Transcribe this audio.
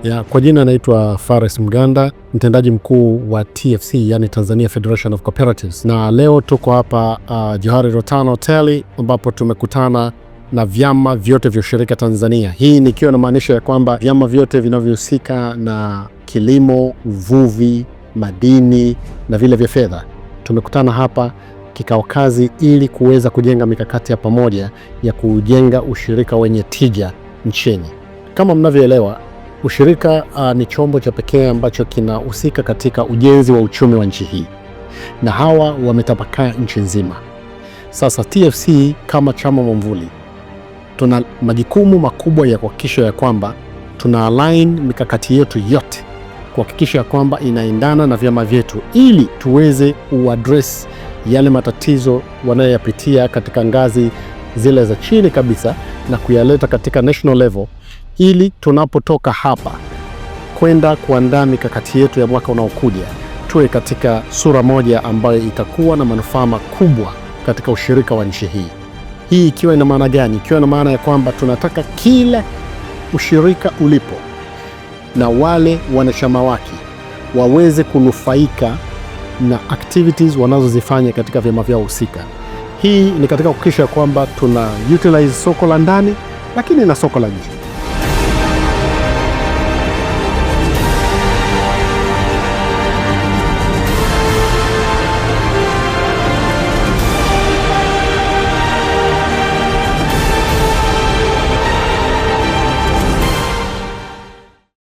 Ya, kwa jina naitwa Fares Mganda, mtendaji mkuu wa TFC, yani Tanzania Federation of Cooperatives, na leo tuko hapa Johari Rotana Hoteli ambapo tumekutana na vyama vyote vya ushirika Tanzania. Hii nikiwa na maanisha ya kwamba vyama vyote vinavyohusika na kilimo, uvuvi, madini na vile vya fedha. Tumekutana hapa kikao kazi ili kuweza kujenga mikakati ya pamoja ya kujenga ushirika wenye tija nchini. Kama mnavyoelewa, ushirika ni chombo cha pekee ambacho kinahusika katika ujenzi wa uchumi wa nchi hii, na hawa wametapakaa nchi nzima. Sasa TFC kama chama mwamvuli tuna majukumu makubwa ya kuhakikisha ya kwamba tuna align mikakati yetu yote kuhakikisha ya kwamba inaendana na vyama vyetu ili tuweze kuaddress yale matatizo wanayoyapitia katika ngazi zile za chini kabisa na kuyaleta katika national level, ili tunapotoka hapa kwenda kuandaa mikakati yetu ya mwaka unaokuja tuwe katika sura moja ambayo itakuwa na manufaa makubwa katika ushirika wa nchi hii. Hii ikiwa ina maana gani? Ikiwa ina maana ya kwamba tunataka kila ushirika ulipo na wale wanachama wake waweze kunufaika na activities wanazozifanya katika vyama vyao husika. Hii ni katika kuhakikisha kwamba tuna utilize soko la ndani, lakini na soko la nje.